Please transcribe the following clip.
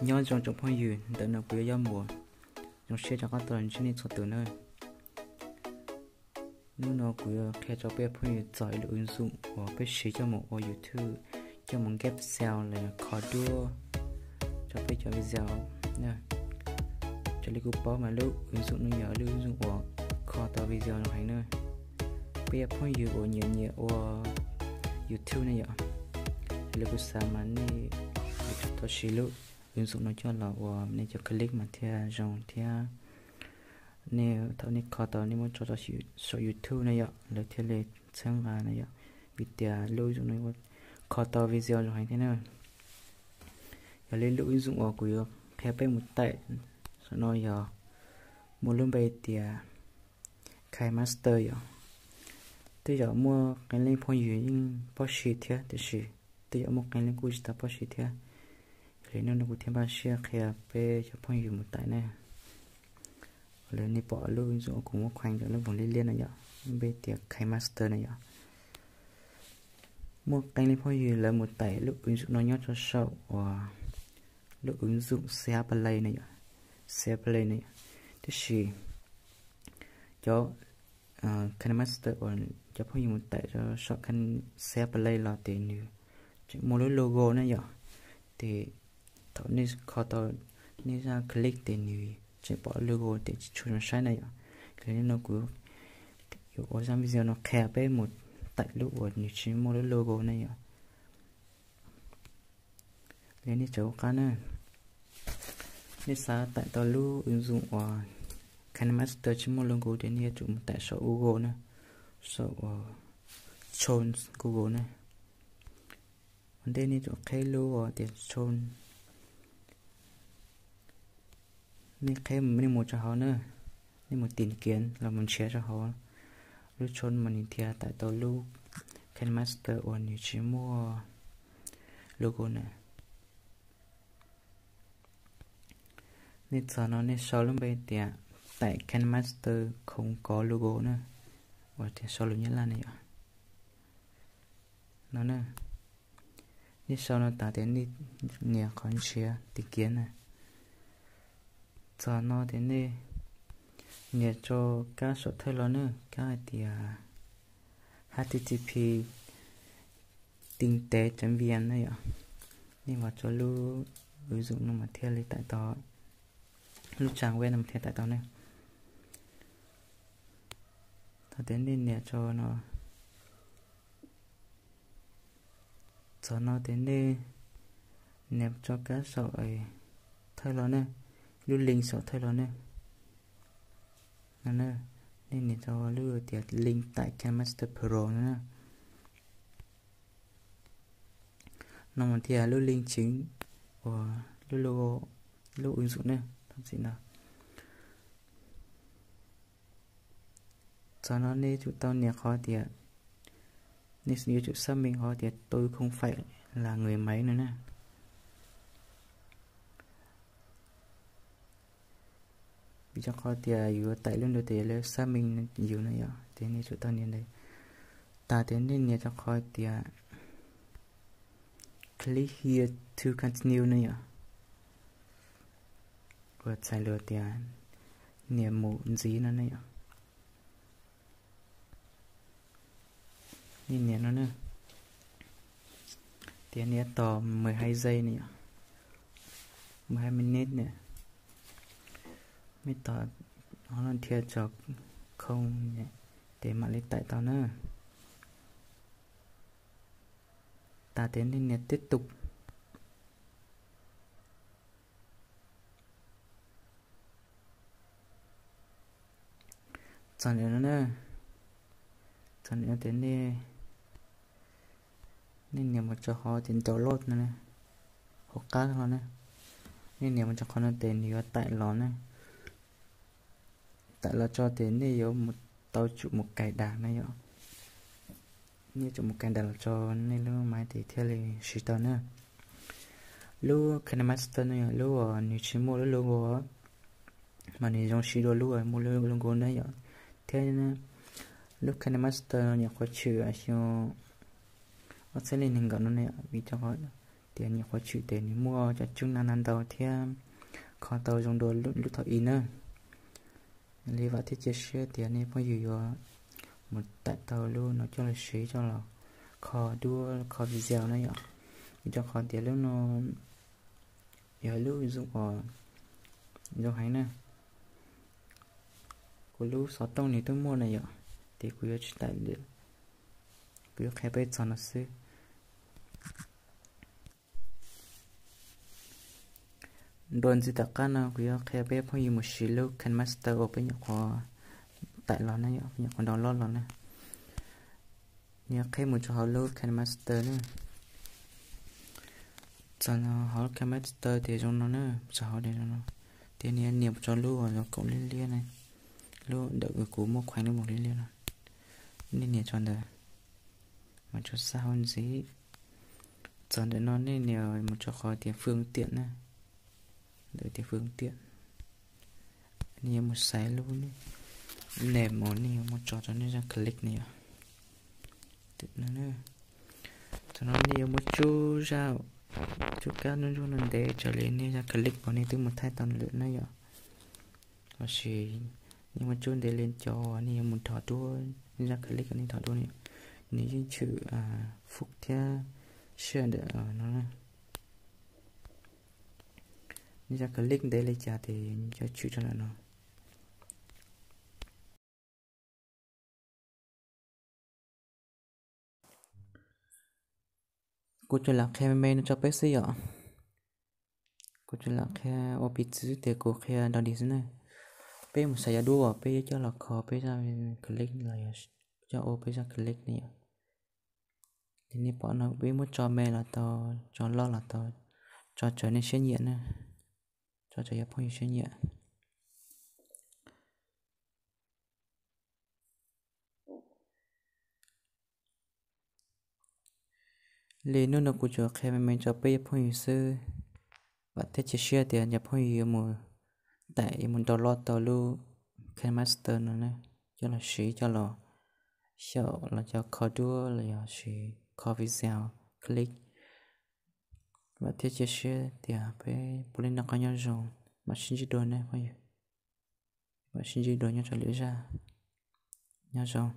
Nyob zoo tsoom phooj ywg, ntawm no kuv yog Yob Muas. Zoo siab rov qab tau los ntsib nej txhua tus na. Hnub no kuv yuav qhia rau peb phooj ywg txog ib lub ứng dụng uas peb siv coj mus ua YouTube, coj mus ghép sound los yog kho duab rau peb cov video na. Raws li kuv paub mas lub ứng dụng no yog lub ứng dụng uas kho tau video zoo heev na. Peb cov phooj ywg uas nyiam nyiam ua YouTube ne yom, raws li kuv xav mas nej yuav tsum tau siv lub ứng dụng no coj los ua nej cov clip mas thiaj zoo thiab. Nej thaum nej kho tau nej muab tso rau saum YouTube na yom, lawv thiaj li txhawb nqa na yom, vim tias lub ứng dụng no kho tau video zoo heev thiab na. Yog li lub ứng dụng uas kuv yuav qhia peb mus taim saum no yog muaj lub npe tias KineMaster yom. Twb yog muaj qee leej phooj ywg yeej paub siv thiab, tiam sis twb yog muaj qee leej kuj tsis tau paub siv thiab. Yog li hnub no kuv thiaj npaj siab qhia peb cov phooj ywg mus taim na. Lawv nej pom lub ứng dụng uas kuv muab khuees rau lub voos liab liab no yom, lub npe tias KineMaster no yom. Muaj qee leej phooj ywg lawv mus taim lub ứng dụng no nyob rau saum uas lub ứng dụng CH Play no yom, CH Play no yom. Tiam sis cov KineMaster uas cov phooj ywg mus taim rau saum CH Play los ces nws tseem muaj lub logo na yom. Ces thaum nej kho tau nej zaj clip ces nws tseem pom logo ces tsis tshua zoo saib na yom. Yog li no kuv yuav ua zaj video no qhia peb mus taim lub uas nws tsis muaj lub logo na yom. Li nej tsav ua qab na, nej xav taim tau lub ứng dụng uas KineMaster tsis muaj logo ces nej yuav tsum mus taim saum Google na, saum uas Chrome Google na. Ua ntej nej tsum qheb lub uas tias Chrome, nej qheb nej mus rau hauv na, nej mus tìm kiếm los mus nrhiav rau hauv lub Chrome mas nws thiaj taim tau lub KineMaster uas nws tsis muaj logo na. Nej txog no nej sau lub npe tias taim KineMaster không có logo na, uas tias sau lus Nyab Laj ne yom. No na, nej sau no tas ces nej nias qhov nrhiav tìm kiếm na. Txog no ces nej nias rau kab saum thawj los na, kab hais tias H T T P tìm tev chấm vn na yom. Nej mus rau lub ứng dụng no mas thiaj li taim tau, lub trang web no mas thiaj taim tau ne. Thaum tias nej nias rau no, txog no ces nej nias rau kab saum thawj los ne, lub link saum thawj los ne. No, nej nias rau lub tias link taim KineMaster Pro no na. No mas thiaj lub link chính uas lub logo, lub ứng dụng ne, thov txim ntau. Txog no nej tsum tau nias qhov tias, nej yuav tsum xác minh qhov tias tôi không phải là người Maiv no na. Vim rau qhov tias yus yuav taim lub ntawd tias lawv xác minh yus no yom, ces nej tsum tau nias ntawd. Tas ces nej nias rau qhov tias click here to continue no yom, uas txhais lus tias nias mus ntxiv no ne yom. Nej nias no na, tias nias tos mười hai giây no yom, mười hai minutes na. Nej tos, ho no thiaj tso không, ces mam li taim tau na. Tas ces nej nias tiếp tục. Txog ntawm no na, txog ntawm no ces nej, nej nias mus rau qhov tias download no, hauv qab no na. Nej nias mus rau qhov no ces nws yuav taim los na. Taim los tso ces nej yuav mus, tau tsum mus cài đặt na yom. Nej tsum mus cài đặt los tso nej lub máy ces thiaj li siv tau na. Lub KineMaster no yog lub uas nws tsis muaj lub logo, mas nws zoo siv dua lub uas muaj lub logo na yom. Thiab lub KineMaster no nyuam qhuav tshwm xyoo ob txhiab leej nees nkaum no na yom, vim rau qhov Tias nyuam qhuav tshwm tes nws muaj cov tseeb na na ntau thiab kho tau zoo dua lub thaum i na. Li vam thiab cia siab tias nej phooj ywg yuav mus taim tau lub no coj los siv coj los kho duab kho video na yom. Vim rau qhov tias lub no yog lub zoo uas zoo heev na. Kuv lub xov tooj nws twb muaj na yom, ces kuv yuav tsis taim lawm, kuv yuav qhia peb txog no xwb. Dua ntxiv tom qab no kuv yuav qhia peb phooj ywg mus siv lub KineMaster uas peb nyuam qhuav taim los na yom, peb nyuam qhuav download los na. Nws yuav qheb mus rau hauv lub KineMaster na. Txog hauv KineMaster tias zoo no na, txog hauv tias zoo no, tias nws yuav nias mus rau lub uas zoo kaum liab liab na, lub ntawm kuv muab khuees lub mus liab liab no. Nej nias tso ntawd, mus rau sab hauv ntxiv. Txog ntawm no nej nias mus rau qhov tias phương tiện na, ntawm tias phương tiện. Nej yuav mus xaiv lub name uas nej yuav muab tso rau nej zaj click ne yom. Thaum no nej yuav muab tsub zaj, tsub kab ntsuab ntsuab no ntev raws li nej zaj click uas nej twb mus thaij tau lawm na yom. Lossis nej muab tsub ntev li cov uas nej yuav mus dhos duab, nej zaj click uas nej dhos duab ne, nws yeej tshwm foob thiab sij hawm ntawm no na. Nej zaj click ntev li cas ces nws yuav tshwm rau ntawm no. Kuv tsuas lam qhia me me no rau peb xwb yom. Kuv tsuas lam qhia ua piv txwv tias kuv qhia dog dig xwb na. Peb mus xaiv yav duab uas peb yuav coj los kho peb zaj click los yog coj ua peb zaj click ne yom. Ces nej pom no peb muab tso me los tau, tso loj los tau, tso raws nej siab nyiam na, tso raws yog phooj ywg siab nyiam. Li hnub no kuv tsuas qhia me me rau peb cov phooj ywg xwb. Vam thiab cia siab tias cov phooj ywg yuav mus taim yuav mus download tau lub KineMaster no na, coj los siv coj los xyaum los coj kho duab los yog siv kho video click. Vam thiab cia siab tias peb puav leej noj qab nyob zoo, mam sib ntsib dua ne phooj ywg. Mam sib ntsib dua nyob rau lwm zaj. Nyob zoo.